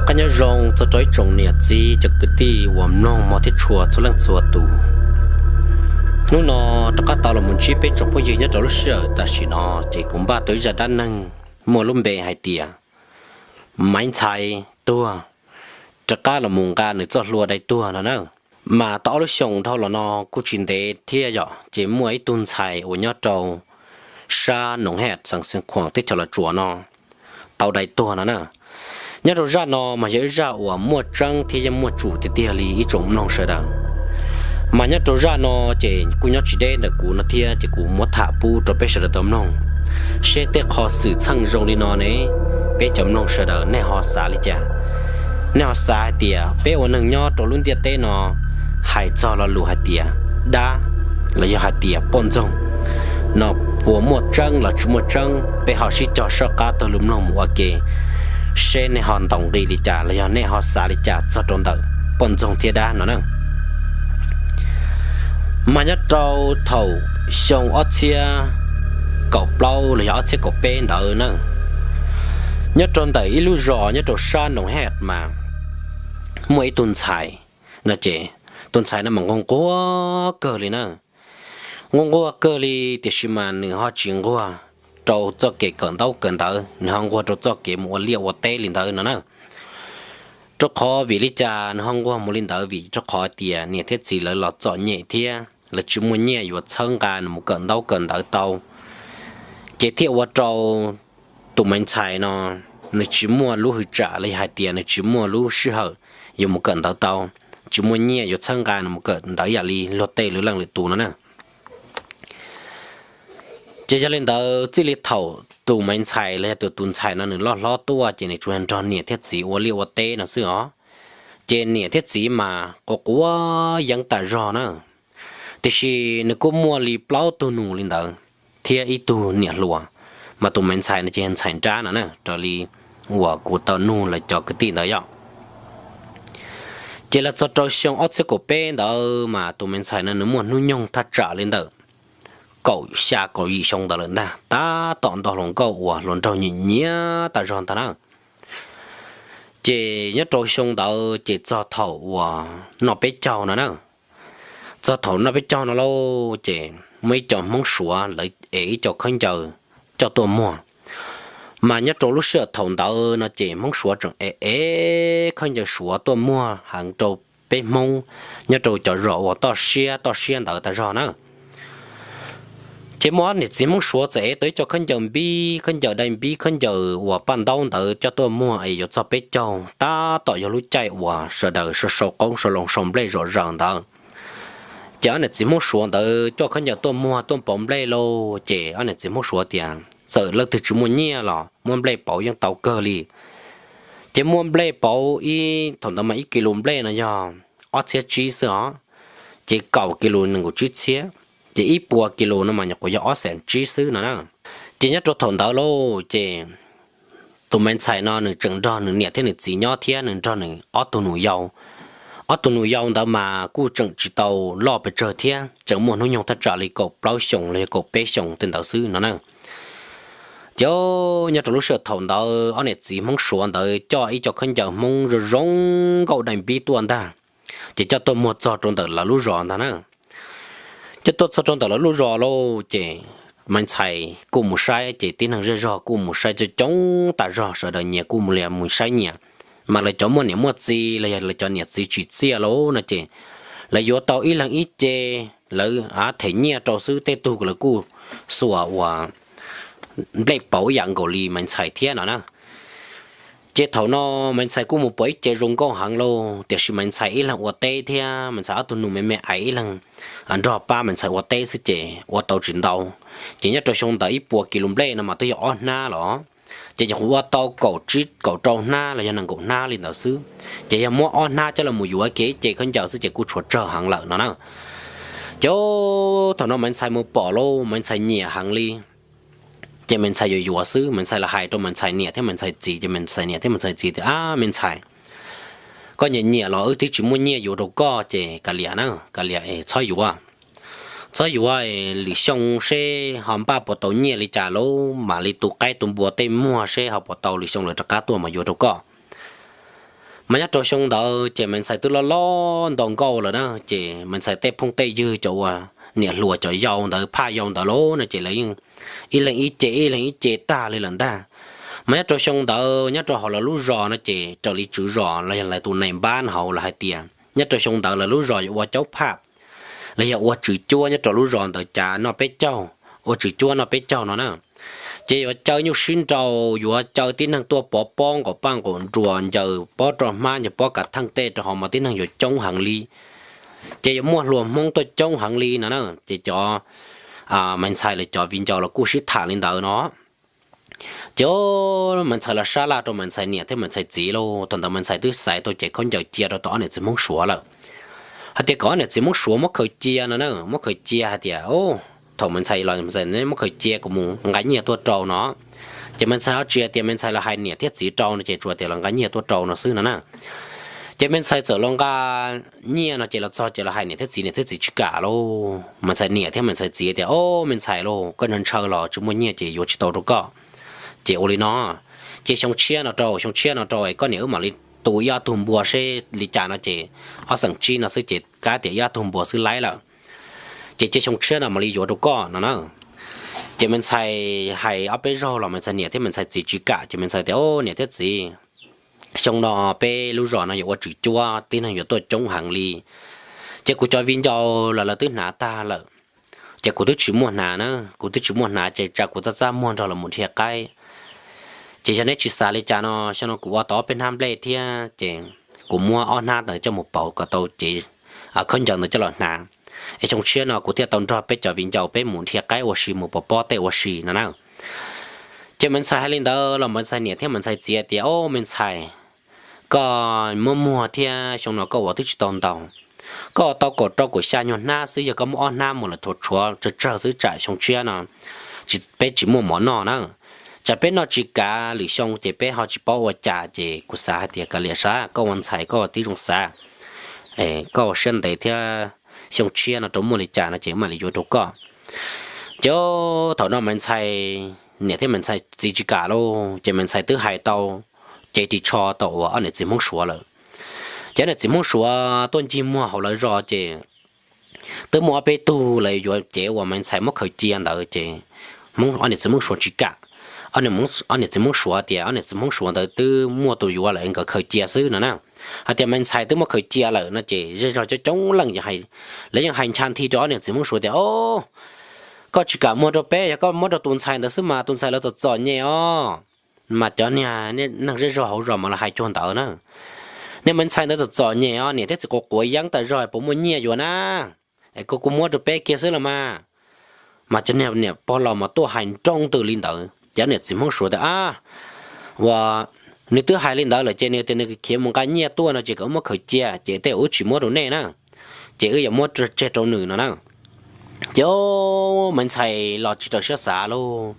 Qab nyob zoo txog rau ib tsoom niam txiv cov kwv tij uas mloog hmov thiab tshua txhua leej txhua tus. Hnub no rov qab tau los mus ntsib peb tsoom phooj ywg nyob rau lub sij hawm tam sim no, ces kuv npaj tau ib zaj dab neeg muaj lub npe hais tias Maiv Ntxhais tuag, rov qab los mus nqa nws txoj hlua dai tuag no na. Mas tau ob lub xyoos dhau los no kuj tsis ntev thiab yom, ces muaj ib tug ntxhais uas nyob rau sab Noov Hej xeev Xeev Khuam teb chaws Los Tsuas no tau dai tuag no na. Nyob rau zaj no mas yog ib zaj uas muaj tseeb thiab yeej muaj tsum tiag tiag li ib tsoom mloog sawv daws. Mas nyob rau zaj no ces kuj nyob tsis deb ntawm kuv no thiab, ces kuv muab tham pub rau peb sawv daws tau mloog, seb tej qho xwm txheej zoo li no ne, peb cov mloog sawv daws nej ho xav li cas? Nej ho xav hais tias peb ua neeg nyob rau lub ntiaj teb no hais txog lo lus hais tias dab los yog hais tias poj ntxoog no puas muaj tseeb los tsis muaj tseeb? Peb ho sib cog soj qab taug lus mloog mus ua ke, seb nej ho ntaus nqi li cas los yog nej ho xav li cas txog rau ntawm poj ntxoog thiab dab no na. Mas nyob rau thaum xyoo ob txhiab kaum plaub los yog ob txhiab kaum peb ntawd na, nyob rau ntawm ib lub zos nyob rau sab Noov Hej mas muaj ib tug ntxhais no ces tus ntxhais no mas nquag nquag kawg li na. Nquag nquag kawg li, tiam sis mas nws ho tsis nquag rau txoj kev kawm ntaub kawm ntawv, nws ho nquag rau txoj kev mus ua liaj ua teb li ntawd no na. Rau qhov vim li cas nws ho nquag mus li ntawd? Vim rau qhov tias niam thiab txiv lawv los txom nyem thiab lawv tsis muaj nyiaj yuav txhawb nqa nws mus kawm ntaub kawm ntawv tau. Ces thiaj ua rau tus Maiv Ntxhais no nws tsis muaj lub hwj tsam los yog hais tias nws tsis muaj lub sij hawm yuav mus kawm ntawv tau, tsis muaj nyiaj yuav txhawb nqa nws mus kawm ntawv yam li luag tej lwm leej lwm tus no na. Ces yog li ntawd txij li thaum tus Maiv Ntxhais los yog tus tus ntxhais no nws loj hlob tuaj ces nws tsuas yog nrog niam thiab txiv ua liaj ua teb no xwb os. Ces niam thiab txiv mas quav quav yeeb tas zog na. Tiam sis nws kuj muaj li plaub tug nus li ntawd thiab ib tug niam hluas, mas tus Maiv Ntxhais no ces yog ntxhais nrab no na, raws li uas kuv tau nug lawv cov kwv tij ntawd yom. Ces los txog rau xyoo ob txhiab kaum peb ntawd mas tus Maiv Ntxhais no nws muaj hnub nyoog thaj tsam li ntawm kaum xya kaum yim xyoo ntawd lawm ntag, tab tom nto hluas nkauj uas hluas nraug nyiam nyiam tas zog ntag na. Ces nyob rau xyoo ntawd ces txog thaum uas noj peb caug no na, txog thaum noj peb caug no lauj ces muaj ib co Hmoob Suav lawv ev ib co khaub ncaws coj tuaj muag. Mas nyob rau lub sij hawm thaum ntawd no ces Hmoob Suav tseem ev ev khaub ncaws Suav tuaj muag heev rau peb Hmoob nyob rau cov zos uas toj siab toj siab ntawd tas zog na. Ces muaj ob niam txiv Hmoob Suav txawm ev tau ib co khaub ncaws npib, khaub ncaws dai npib, khaub ncaws uas paj ntaub ntawd coj tuaj muag es yuav txog peb caug, tab tom yog lub caij uas sawv daws sau sau qoob sau loo sau nplej zom zaws ntawd. Ces ob niam txiv Hmoob Suav ntawd coj khaub ncaws tuaj muag tuaj pauv nplej lauj, ces ob niam txiv Hmoob Suav tias txawm leej twg tsis muaj nyiaj los muab nplej pauv yeej tau kawg li. Ces muab nplej pauv ib, thaum ntawd mas ib kis lus nplej no yog ob txhiab tsib xwb os, ces kaum kis lus nees nkaum tsib txhiab, ces ib puas kis lus no mas nyuam qhuav yog ob xees tsib xwb no na. Ces nyob rau thaum ntawd lauj ces tus Maiv Ntxhais no nws tseem nrog nws niam thiab nws txiv nyob thiab nws nrog nws ob tug nus yau. Ob tug nus yau ntawd mas kuj tseem tsis tau loj pes tsawg thiab, tseem muaj hnub nyoog thaj tsam li kaum plaub xyoos los yog kaum peb xyoos tej ntawd xwb no na. Ces nyob rau lub sij hawm thaum ntawd ob niam txiv Hmoob Suav ntawd coj ib co khaub ncaws Hmoob zoo zoo nkauj dai npib tuaj ntag, ces coj tuaj muag txog rau ntawm lawv lub zos ntag na. Coj tuaj txog rau ntawm lawv lub zos lauj ces Maiv Ntxhais kuj mus saib, ces tib neeg zej zog kuj mus saib coob coob tas zog, sawv daws nyias kuj mus lias mus saib nyias. Mas lawv cov muaj niam muaj txiv los yog lawv cov niam txiv tsim txiaj lauj no ces lawv yuav tau ib leeg ib ce, lawv them nyiaj rau xwb, tej tug lawv kuj xuas uas nplej pauv ib yam nkaus li Maiv Ntxhais thiab no na. Ces thaum no Maiv Ntxhais kuj mus pom ib ce zoo nkauj heev lauj, tiam sis Maiv Ntxhais ib leeg ua teb thiab Maiv Ntxhais ob tug nus me me ais ib leeg nrog pab Maiv Ntxhais ua teb xwb ces ua tau tsis ntau. Ces nyob rau xyoo ntawd ib puas kis lus nplej no mas twb yog ob hnab los, ces nyuam qhuav ua tau kaum tsib kaum rau hnab los yog nees nkaum hnab li ntawd xwb. Ces yog muab ob hnab coj los mus yuav kiag ib ce khaub ncaws xwb ces kuj tshuav tsawg heev lawm no na. Ces thaum no Maiv Ntxhais mus pom lauj, Maiv Ntxhais nyiam heev li. Ces Maiv Ntxhais yuav yuav xwb, Maiv Ntxhais los hais rau Maiv Ntxhais niam thiab Maiv Ntxhais txiv, ces Maiv Ntxhais niam thiab Maiv Ntxhais txiv tias, Ab Maiv Ntxhais, koj nyiam nyiam los wb twb tsis muaj nyiaj yuav rau koj, ces kav liam na, kav liam es txhob yuav. Txhob yuav, lwm xyoo seb ho npaj puas tau nyiaj li cas lauj, mam li tu qaib tu npua tej muag seb ho puas tau, lwm xyoo lawv rov qab tuaj mam yuav rau koj. Mas nyob rau xyoo ntawd ces Maiv Ntxhais twb loj loj nto nkauj lawm na, ces Maiv Ntxhais tej phooj tej ywg cov uas niam hluas cov yau ntawd, phaj yau ntawd lauj no ces lawv yeej ib leeg ib ce ib leeg ib ce tag li lawm ntag. Mas nyob rau xyoo ntawd nyob rau hauv lawv lub zos no ces raws li tswv zos los yog lawv tus nais npab hauv lawv hais tias nyob rau xyoo ntawd lawv lub zos yuav ua caub phaj los yog ua tswv cuab nyob rau lub zos ntawd, cav noj peb caug, ua tswv cuab noj peb caug no na. Ces yuav caw nyuj sib nraus, yuav caw tib neeg tuaj pov pob nqaum paj nqaum nruas, ncaws pob roj hmab, ncaws pob kav theej tej rau hauv mas tib neeg yuav coob heev li. Ces yuav muaj hluas Hmoob tuaj coob heev li no na. Ces cov Maiv Ntxhais lawv cov viv ncaus los kuj sib tham li ntawd no. Ces Maiv Ntxhais los sab laj rau Maiv Ntxhais niam thiab Maiv Ntxhais txiv lauj. Thaum ntawd Maiv Ntxhais twb xaiv tau cev khaub ncaws cia rau tom ob niam txiv Hmoob Suav lawm, hais tias kom ob niam txiv Hmoob Suav muab khaws cia no na, muab khaws cia hais tias, thaum Maiv Ntxhais los, Maiv Ntxhais muab khaws cia kuv mus nqa nyiaj tuaj rau no. Ces Maiv Ntxhais ho tsis hais tias Maiv Ntxhais los hais niam thiab txiv rau no ces tsuas tias los nqa nyiaj tuaj rau no xwb no na. Ces Maiv Ntxhais txawm los nqa nyiaj no ces los txog ces los hais niam thiab txiv, niam thiab txiv tsis kam lauj. Maiv Ntxhais niam thiab Maiv Ntxhais txiv tias, Au, Maiv Ntxhais lauj, koj ntshaw ntshaw los tsis muaj nyiaj ces yuav tsis tau rau koj. Ces ua li no, cia xyoo tshiab no rau, xyoo tshiab no rau es koj niam wb mam li tu ib ob tug npua seb li cas no ces ob xeem tsib no xwb ces kab tias ib ob tug npua xwb laib lawm. Ces cia xyoo tshiab no mam li yuav rau koj no na. Ces Maiv Ntxhais hais ob peb zaug los Maiv Ntxhais niam thiab Maiv Ntxhais txiv tsis kam ces Maiv Ntxhais tias, Au, niam thiab txiv, xyoo no peb lub zos no yuav ua tswv cuab, tib neeg yuav tuaj coob heev li. Ces kuv cov viv ncaus los lawv twb hnav tag lawm, ces kuv twb tsis muaj hnav na, kuv twb tsis muaj hnav ces tsam kuv txaj txaj muag nrog lawv mus dhia qaib. Ces yog neb tsis xav li cas no, xyoo no kuv ua tau ob peb hnab nplej thiab ces kuv muab ob hnab ntawd coj mus pauv kom tau cev khaub ncaws ntawd coj los hnav. Es xyoo tshiab no kuv thiaj tau nrog peb cov viv ncaus peb mus dhia qaib ua si, mus pov pob tej ua si no na. Ces Maiv Ntxhais hais li ntawd los Maiv Ntxhais niam thiab Maiv Ntxhais txiv tias, Au, Maiv Ntxhais, koj muab muag thiab xyoo no koj ua twb tsis tau ntau, koj ua tau kaum rau kaum xya nyuag hnab xwb, yog koj muab ob hnab mus lawm thaum tshuav tsawg tsawg xwb tsam xyoo tshiab no peb tsis muaj mov noj na. Tsam peb noj tsis kav lwm xyoo ces peb ho tsis paub ua cas, ces kuv xav hais tias kav liam sab, koj ua ntxhais koj tib zoo xav, koj ua siab ntev thiab, xyoo tshiab no rau muaj li cas no ces mam li yuav rau koj. Ces thaum no Maiv Ntxhais niam thiab Maiv Ntxhais txiv tsis kam lauj, ces Maiv Ntxhais twb hais tau cev ris tsho tau uas ob niam txiv Hmoob Suav lawm. Ces ob niam txiv Hmoob Suav tuaj ncig muag hauv lawv zos ces twb muaj ob peb tug lawv yuav cev uas Maiv Ntxhais muab khaws cia ntawd ces ob niam txiv Hmoob Suav tsis kam. Ob niam txiv Hmoob Suav tias ob niam txiv Hmoob Suav ntawd twb muaj tus yuav lawm, nkawd khaws cia xwb no na. Hais tias Maiv Ntxhais twb muab khaws cia lawm no ces zej zog coob coob leej lawv yeej hais ncha nthi rau ob niam txiv Hmoob Suav tias, Au, koj tsis kam muag rau peb, yog koj muab rau tus ntxhais ntawd xwb mas tus ntxhais lawv txom txom nyem os. Mas cov niag neeg zej zog hauv zos mas los hais cuag ntawd na. Niag Maiv Ntxhais ntawd txom txom nyem os, niam thiab txiv quav quav yeeb tas zog puas muaj nyiaj yuav na. Es koj kuj muab rau peb kiag xwb los mas. Mas cov niag niam pog laus mas tuaj hais nroo ntws li ntawd ces ob niam txiv Hmoob Suav tias, Ab, uas nws twb hais li ntawd lawm ces nws tias nws khiav mus nqa nyiaj tuaj no ces kom wb muab khaws cia ces tej wb tsis muab rau nej na, ces wb yuav muab tseg rau nws no na. Ces Maiv Ntxhais los tsis raws siab xav lauj,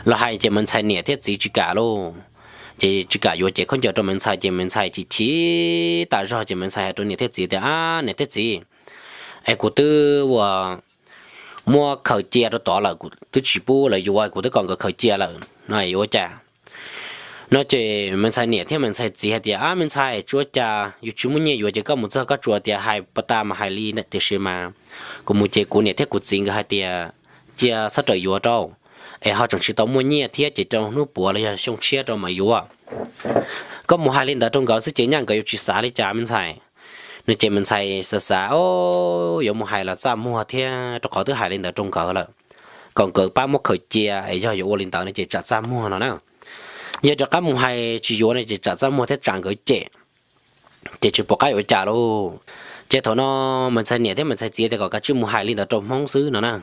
los hais ces Maiv Ntxhais niam thiab txiv tsis kam lauj, ces tsis kam yuav cev khaub ncaws rau Maiv Ntxhais ces Maiv Ntxhais chim chim tas zog ces Maiv Ntxhais hais rau niam thiab txiv tias, Ab, niam thiab txiv, es kuv twb ua muab khaws cia rau tod lawm, kuv twb tsis pub lawv yuav, kuv twb kom nkawd khaws cia lawm no yuav ua cas? No ces Maiv Ntxhais niam thiab Maiv Ntxhais txiv hais tias, Ab, Maiv Ntxhais, tsis ua cas, yus tsis muaj nyiaj yuav ces koj mus txog koj tsuas tias hais puas tas mas hais li tiam sis mas kuv mus ces kuv niam thiab kuv txiv nkawd hais tias cia txhob rawm yuav rau, es ho tseem tsis tau muaj nyiaj thiab ces rau hnub puav los yog xyoo tshiab rau mam yuav. Koj mus hais li ntawd rau nkawd xwb ces nyaj nkawd yuav tsis xav li cas Maiv Ntxhais. No ces Maiv Ntxhais xav xav, O, yuav mus hais los txaj muag thiab, rau qhov twb hais li ntawd rau nkawd lawm, kom nkawd pab muab khaws cia, es yog yuav ua li ntawd no ces tsam txaj muag no na. Yog rov qab mus hais tsis yuav no ces tsam txaj muag thiab tsam nkawd cem, ces tsis pom qab yuav ua cas lauj. Ces thaum no Maiv Ntxhais niam thiab Maiv Ntxhais txiv tias kom kav tsij mus hais li ntawd rau Hmoob xwb no na.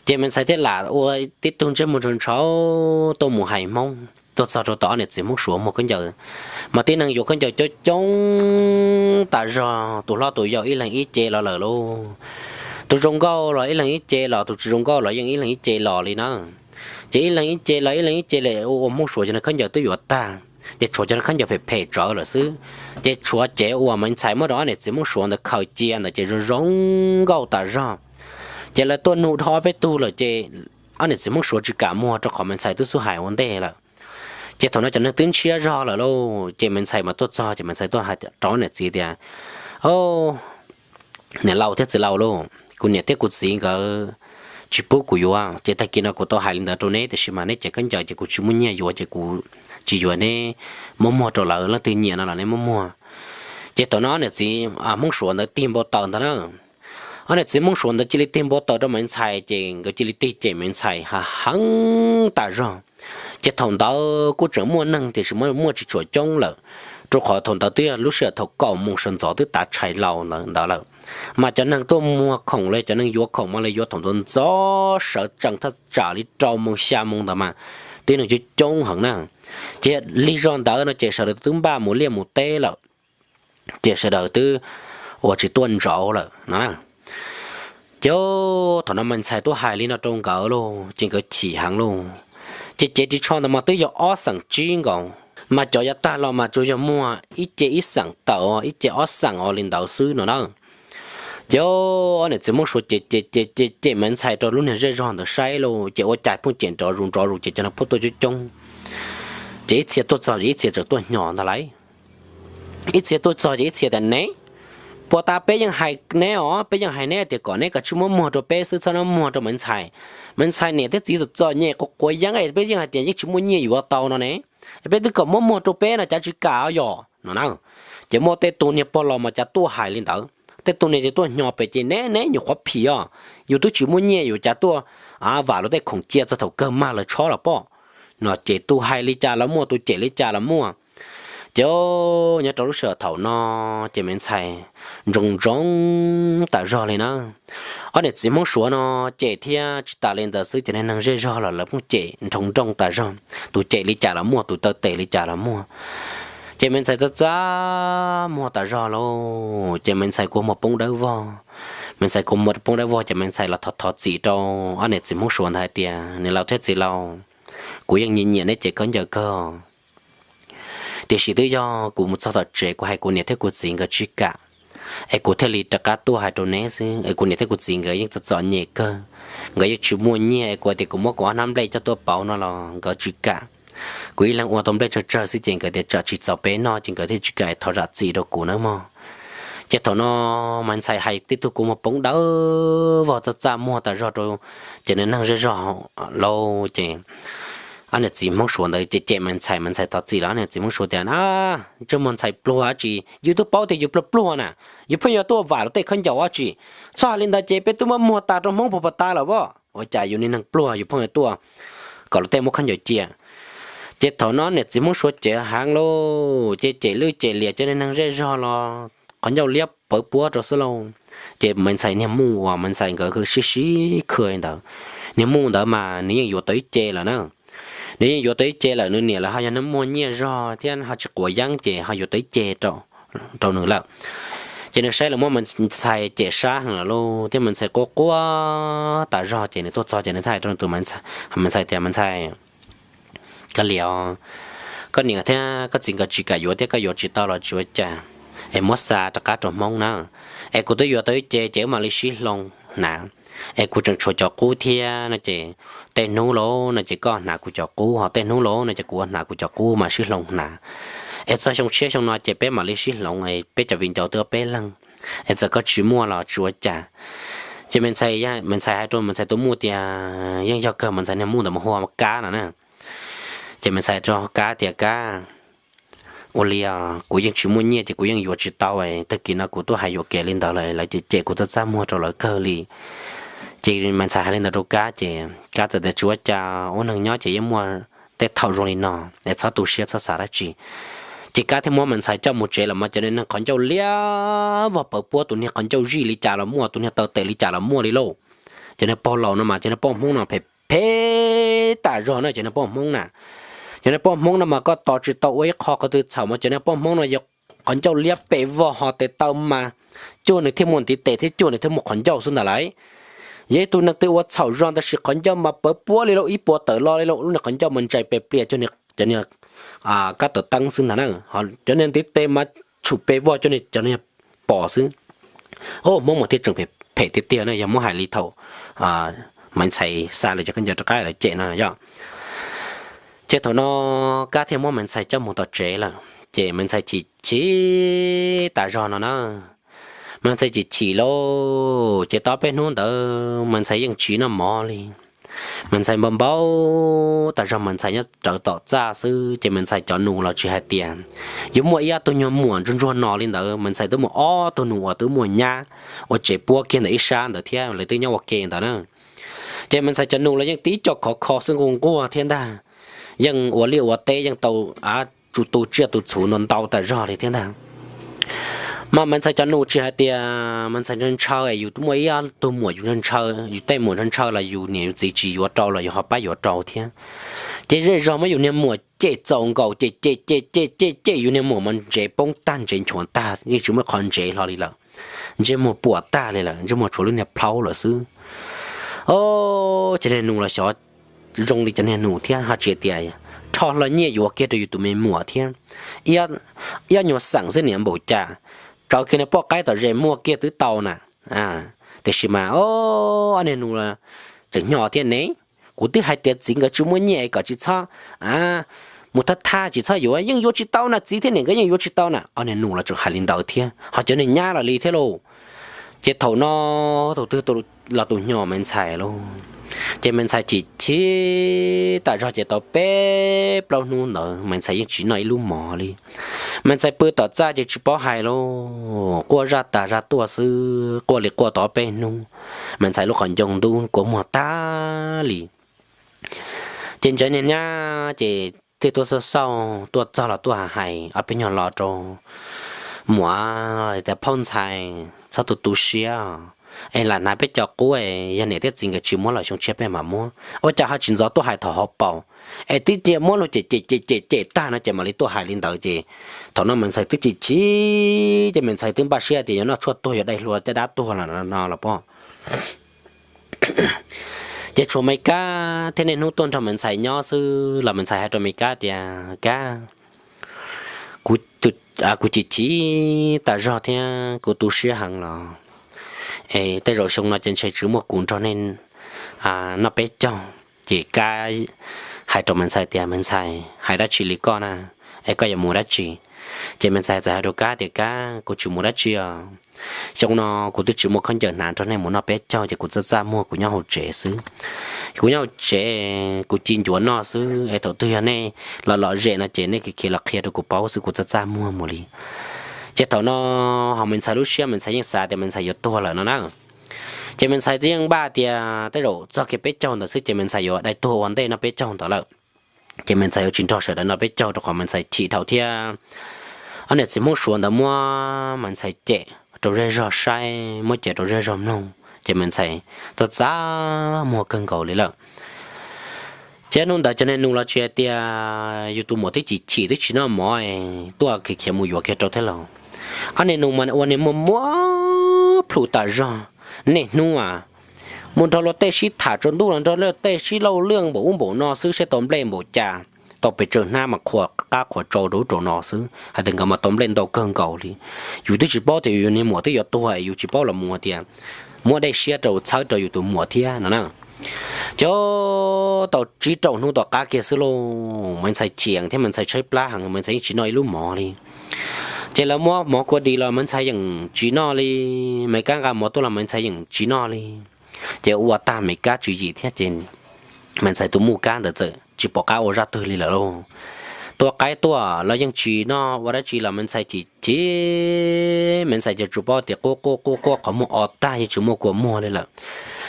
Ces Maiv Ntxhais thiaj lam ua tib tug ntsej muag ntshau ntshau tuaj mus hais Hmoob, tuaj txog rau tom ob niam txiv Hmoob Suav muag khaub ncaws, mas tib neeg yuav khaub ncaws coob coob tas zog, tus hlob tus yau ib leeg ib ce los lawm lauj. Tus zoo nkauj los ib leeg ib ce los, tus tsis zoo nkauj los yeej ib leeg ib ce los li na. Ces ib leeg ib ce los ib leeg ib ce li ua ua Hmoob Suav cov khaub ncaws twb yuav tag, ces tshuav cov khaub ncaws phem phem tsawv lawm xwb. Ces tshuav cev uas Maiv Ntxhais muab rau ob niam txiv Hmoob Suav ntawd khaws cia ntawd ces zoo zoo nkauj tas zog. Ces lawv tuaj nug dhau ob peb tug lawm ces ob niam txiv Hmoob Suav tsis kam muag rau qhov Maiv Ntxhais twb xub hais ua ntej lawm. Ces thaum no cov neeg twb ntshiab zog lawm lauj, ces Maiv Ntxhais mas tuaj txog ces Maiv Ntxhais tuaj hais rau niam txiv tias, Au, niam laus thiab txiv laus lauj, kuv niam thiab kuv txiv nkawd tsis pub kuv yuav, ces tag kis no kuv tau hais li ntawd rau neb, tiam sis mas neb cem khaub ncaws ces kuv tsis muaj nyiaj yuav, ces kuv tsis yuav neb, muab muag rau lawv, leej twg nyiam no los neb muab muag. Ces thaum no niam txiv Hmoob Suav ntawd tig npau taws ntag na. Ob niam txiv Hmoob Suav ntawd cia li tig npau taws rau Maiv Ntxhais, ces nkawd cia li tig cem Maiv Ntxhais heev tas zog. Ces thaum ntawd kuj tseem muaj neeg tiam sis muaj tsis tshua coob lawm, rau qhov thaum ntawd twb yog lub sij hawm thaum kaum moos sawv ntxov twb tav tshais laus ntawd lawm. Mas cov neeg tuaj muag khoom los cov neeg yuav khoom mas lawv yuav thaum ntxov ntxov sawv tsees thaj tsam li rau moos xya moos ntawd mas tib neeg coob coob heev na. Ces lig zog ntawd no ces sawv daws twb npaj mus liaj mus teb lawm, ces sawv daws twb ua tsis tuaj ntsauv lawm no. Ces thaum no Maiv Ntxhais tuaj hais li no rau nkawd lauj, ces nkawd chim heev lauj. Ces cev ris tsho ntawd mas twb yog ob xeem tsib nkaus, mas cov yav tag los mas tsuas yog muag ib ce ib xeem tawm, ib ce ob xeem os li ntawd xwb no na. Ces ob niam txiv Hmoob Suav ces ces ces cem Maiv Ntxhais rau lub niag zej zog ntawd saib lauj, ces ua cas pheej cem nrov zus nrov zus ces cov neeg pheej tuaj coob coob. Ces ib txhia tuaj txog ces ib txhia txawm tuaj hnyo ntag lauj. Ib txhia tuaj txog ces ib txhia tias, Neb, puag ta peb yeej hais neb os, peb yeej hais neb tias kom neb kav tsij muab muag rau peb xwb, txhob muab muag rau Maiv Ntxhais. Maiv Ntxhais niam thiab txiv txom txom nyem quav quav yeeb, peb yeej hais tias yeej tsis muaj nyiaj yuav tau no ne, peb twb kom muab muag rau peb no cas tsis kam yom no na. Ces muaj tej tug niag pog laus mas cas tuaj hais li ntawd, tej tug niag ces tuaj hnyo pem ces, Neb, neb nyuam qhuav phim os, yus twb tsis muaj nyiaj yus cas tuaj vam luag tej khoom cia txog thaum kawg mag lawv tshob los pob no. Ces tus hais li cas los muaj, tus cem li cas los muaj. Ces nyob rau lub sij hawm thaum no ces Maiv Ntxhais nroo nroo tas zog li na. Ob niam txiv Hmoob Suav no cem thiab tsis tas li ntawd xwb ces neeg zej zog los lawv pheej cem nroo nroo tas zog, tus cem li cas los muaj, tus taw tes li cas los muaj. Ces Maiv Ntxhais txaj txaj muag tas zog lauj, ces Maiv Ntxhais kua muag poob dawb vog. Maiv Ntxhais kua muag poob dawb vog ces Maiv Ntxhais los thov thov txim rau ob niam txiv Hmoob Suav ntawd hais tias, Niam laus thiab txiv laus, kuv yeej nyiam nyiam neb cev khaub ncaws kawg, tiam sis twb yog kuv mus txog tom tsev kuv hais kuv niam thiab kuv txiv nkawd tsis kam, es kuv thiaj li rov qab tuaj hais rau neb xwb. Es kuv niam thiab kuv txiv nkawd yeej txom txom nyem kawg, nkawd yeej tsis muaj nyiaj, es kuv tias kuv muab kuv ob hnab nplej coj tuaj pauv no los nkawd tsis kam. Kuv ib leeg ua tau nplej tsawg tsawg xwb ces nkawd tias tsam tsis txaus peb noj ces nkawd thiaj tsis kam, thov zam txim rau kuv nawb mog. Ces thaum no Maiv Ntxhais hais tib tug kua muag poob dawb vog txaj txaj muag tas zog rau ces neeg zej zog lauj. Ces ob niam txiv Hmoob Suav ntawd ces cem Maiv Ntxhais, Maiv Ntxhais thov txim los ob niam txiv Hmoob Suav tias, Ntsej muag ntxhais pluag dab tsi, yus twb paub tias yus pluag pluag na, yus pheej yuav tuaj vam luag tej khaub ncaws dab tsi. Txhob hais li ntawd ces peb twb muab muag tas rau Hmoob puag pas tas lawm as. Ua cas yus niag neeg pluag yus pheej yuav tuaj kom luag tej muab khaub ncaws cia. Ces thaum no niam txiv Hmoob Suav ces heev lauj, ces cem lwj cem liam cov neeg zej zog los qhov ncauj liab pawv puab rau xwb lauj. Ces Maiv Ntxhais niag muj uas Maiv Ntxhais nkawd sib sib khw ntawd, niag muj ntawd mas nws yeej yuav tau ib ce lawm na. Nws yeej yuav tau ib ce lawm, nws niam lawv ho yog neeg muaj nyiaj zog thiab ho tsis quav yeeb ces ho yuav tau ib ce rau nws lawm. Ces nws saib lawv muab Maiv Ntxhais cem sab heev lawm lauj, thiab Maiv Ntxhais quaj quaj tas zog ces nws tuaj txog ces nws thiaj hais rau nws tus Maiv Ntxhais tias, Maiv Ntxhais, koj liam os, koj niam thiab koj txiv nkawd tsis kam yuav thiab koj yuav tsis tau los tsis ua cas, es muab xa rov qab rau Hmoob na. Es kuv twb yuav tau ib ce ces wb mam li sib hloov hnav. Es kuv tseem tshuav cov qub thiab no ces tej hnub lauj no ces koj hnav kuv cov qub, ho tej hnub lauj no ces kuv hnav kuv cov qub mas sib hloov hnav. Es txog xyoo tshiab xyoo no ces peb mam li sib hloov, peb cov viv ncaus twb peb leeg, es txawm koj tsis muaj los tsis ua cas. Ces Maiv Ntxhais, Maiv Ntxhais hais rau Maiv Ntxhais tus muj tias, yeej yog kawg, Maiv Ntxhais niag muj ntawd mas hu ua Kab no na. Ces Maiv Ntxhais rau Kab tias, Kab, ua li kuv yeej tsis muaj nyiaj ces kuv yeej yuav tsis tau, tag kis no kuv tuaj hais yuam kev li ntawd lawm lawv cem cem kuv txaj txaj muag rau lawv kawg li. Ces Maiv Ntxhais hais li ntawd rau Kab ces Kab txawm tias, Tsis ua cas, ua neeg nyob ces yeej muaj tej thaum zoo li no, es txhob tu siab txhob xav dab tsi. Ces Kab thiaj muab Maiv Ntxhais coj mus tsev lawm mas cov neeg qhov ncauj liab vog pawv puab, tus niag qhov ncauj zij li cas los muaj, tus niag taw tes li cas los muaj li lauj. Cov niag pog laus no mas cov niag poj Hmoob no phem phem tas zog na, cov niag poj Hmoob na. Cov niag poj Hmoob no mas koj tos tsis tau ua ib qho qhov twg txhaum mas cov niag poj Hmoob no yog qhov ncauj liab pes vog ho tes taw mas cuag nws thiaj muaj ntiv tes thiab cuag nws thiaj muaj qhov ncauj xwb ntag lauj. Yog ib tug neeg twg ua txhaum zog tab sis qhov ncauj mas pawv puab li lauj, ib puas tawm lo li lauj, lub niag qhov ncauj mas ntsais pes plias cuag cov niag kab tawm teeb xwb ntag na. Cov niag ntiv tes mas tshum pes vog cuag cov niag pos xwb. Hmoob mas thiaj tseem phem tiag tiag na, yog muab hais li thaum Maiv Ntxhais xa lawv cov khaub ncaws rov qab lawv cem no yog. Ces thaum no Kab thiaj muab Maiv Ntxhais coj mus tom tsev lawm, ces Maiv Ntxhais chim chim tas zog no na. Maiv Ntxhais chim chim lauj, ces tau peb hnub ntawd Maiv Ntxhais yeej tsis noj mov li. Maiv Ntxhais npau npau tas zog, Maiv Ntxhais nyob rawv tom txaj xwb, ces Maiv Ntxhais cov nus los tsis hais tias yuav muaj ib ob tug nyuag muam ntsuag ntsuag no li ntawd, Maiv Ntxhais twb muaj ob tug nus uas twb muaj nyab ua tsev puab kiag ntawm ib sab ntawd thiab, lawv twb nyob ua ke ntawd na. Ces Maiv Ntxhais cov nus los yeej tib co khov kho xwb, nquag nquag thiab ntag, yeej ua liaj ua teb yeej tau tu tsiaj tu txhuv ntau ntau tas zog li thiab ntag. Mas Maiv Ntxhais cov nus tsis hais tias Maiv Ntxhais ntshaw ntshaw es yus muaj ib ob tug muam yus ntshaw ntshaw, yus tej muam ntshaw ntshaw los yus niam yus txiv tsis yuav rau los yus ho pab yuav rau thiab. Ces zej zog muab yus niag muam cem txaus nkaus, cem cem cem cem cem cem yus niag muam mas ntsev poob tag ntsev nchuav tag, yeej tsis muaj qhov ntsev hlo li lawm. Ntsej muag puas tag li lawm, ntsej muag tshuav lub niag plhaub lawm xwb. Os, cov niag nus los xyov zoo li cov niag nus thiab, ho tsis tias rho hlo nyiaj yuav kiag rau yus tus me muam thiab. Ib ob nyuag xeem xwb niam npaum cas, tsawv kiag niag poj qaib tom zes muag kiag twb tau na. Tiam sis mas ob niag nus tseem hnyo thiab ne, kuv twb hais tias txiv nkawd tsis muaj nyiaj es kom tsis txhob mus thab thab, tsis txhob yuav, yeej yuav tsis tau na, txiv thiab niam nkawd yeej yuav tsis tau na. Ob niag nus los tseem hais li ntawd thiab, ho cov niag nyab los li thiab lauj. Ces thaum no tus twg los tus hnyo Maiv Ntxhais lauj. Ces Maiv Ntxhais chim chim tas zog ces tau peb plaub hnub ntawd Maiv Ntxhais yeej tsis noj ib lub mov li. Maiv Ntxhais pw tom txaj ces tsis paub hais lauj, quaj zaj tas zaj tuaj xwb, quaj li quaj tau peb hnub, Maiv Ntxhais lub qhov ncoo ntub kua muag tag li. Ces ntawd niag nyab ces thiaj tuaj xauj xauj tuaj txog los tuaj hais ob peb nyuag lo rau, muam, tias phauj Ntxhais txhob tu tu siab, es lam hnav peb cov qub, yog niam thiab txiv nkawd tsis muab los xyoo tshiab peb mam muab. Ua cas ho tsis ntxov tuaj hais thaum hauv paus, es twb cia muab luag cem cem cem cem cem tag no ces mam li tuaj hais li ntawd. Ces thaum no Maiv Ntxhais twb chim chim, ces Maiv Ntxhais twb npaj siab tias yuav noj tshuaj tuag, yuav dai hlua tej dab tuag los no los pom. Ces tshuav Me Kab thiab niaj hnub tuaj nrog Me Ntxhais nyob xwb los Me Ntxhais hais rau Me Kab tias, Kab, kuv chim chim tas zog thiab kuv tu siab heev los, es tej zaum xyoo no ces ntshe tsis muaj kuv nrog nej noj peb caug. Ces Kab hais rau Me Ntxhais tias, Me Ntxhais, hais dab tsi li koj na, es koj yuav mus dab tsi? Ces Me Ntxhais txawm hais rau Kab tias, Kab, kuv tsis mus dab tsi os. Xyoo no kuv twb tsis muaj khaub ncaws hnav nrog nej mus noj peb caug ces kuv txaj txaj muag kuv nyob hauv tsev xwb. Kuv nyob hauv tsev kuv ci ncuav noj xwb, es thaum twg yog nej los lom zem no ces nej khiav los qhia rau kuv paub xwb, kuv txaj txaj muag mus li. Ces thaum no ho Me Ntxhais lub siab Me Ntxhais yeej xav tias Me Ntxhais yuav tuag lawm no na. Ces Me Ntxhais yeej npaj tias tej zaum txog kiag peb caug ntawd xwb ces Me Ntxhais yuav dai tuag ua ntej noj peb caug ntawd lawm. Ces Me Ntxhais yuav tsis nrog sawv daws noj peb caug rau qhov Me Ntxhais chim dhau thiab. Ob niam txiv Hmoob Suav ntawd muab Me Ntxhais cem rau zej zog saib, muab cem rau zej zog mloog, ces Me Ntxhais txaj txaj muag kawg nkaus li lawm. Ces hnub ntawd cov niag nus los tsis hais tias yus tus muam twb chim chim twb tsis noj mov, tuaj khiav khiav mus yuav kiag rau thiab los. Ob niag nus mas ua niag muag muag plhu tas zog, niaj hnub mus nrog luag tej sib tham tsaus ntuj los nrog luag tej sib lauj lwj npaum ub npaum no xwb, saib tau nplej npaum cas, tau pes tsawg hnab mas qhuas qab qhuas tsau rau ub rau no xwb, hais tias nkawd mas tau nplej ntau kawg nkaus li. Yus twb tsis paub tias yus niag muam twb yuav tuag, yus tsis paub los mus tias muab dej siab rau txhawb rau yus tus muam thiab no na. Ces tau tsib rau hnub tom qab kiag xwb lauj, Me Ntxhais chim thiab Me Ntxhais tshaib plab heev, Me Ntxhais yeej tsis noj ib lub mov li. Ces lawv muab mov kua dis los Me Ntxhais yeej tsis noj li, Me Kab nqa mov tuaj los Me Ntxhais yeej tsis noj li. Ces ua tag Me Kab tswv yim thiab ces Me Ntxhais tus muj Kab ntawd txawm tsis pom qab ua zaj twg li lawm lauj. Tua qaib tuaj los yeej tsis noj, ua dab tsi los Me Ntxhais chim chim, Me Ntxhais ces tsuas paub tias quaj quaj quaj quaj qhov muag o tag yeej tsis muaj kua muag li lawm.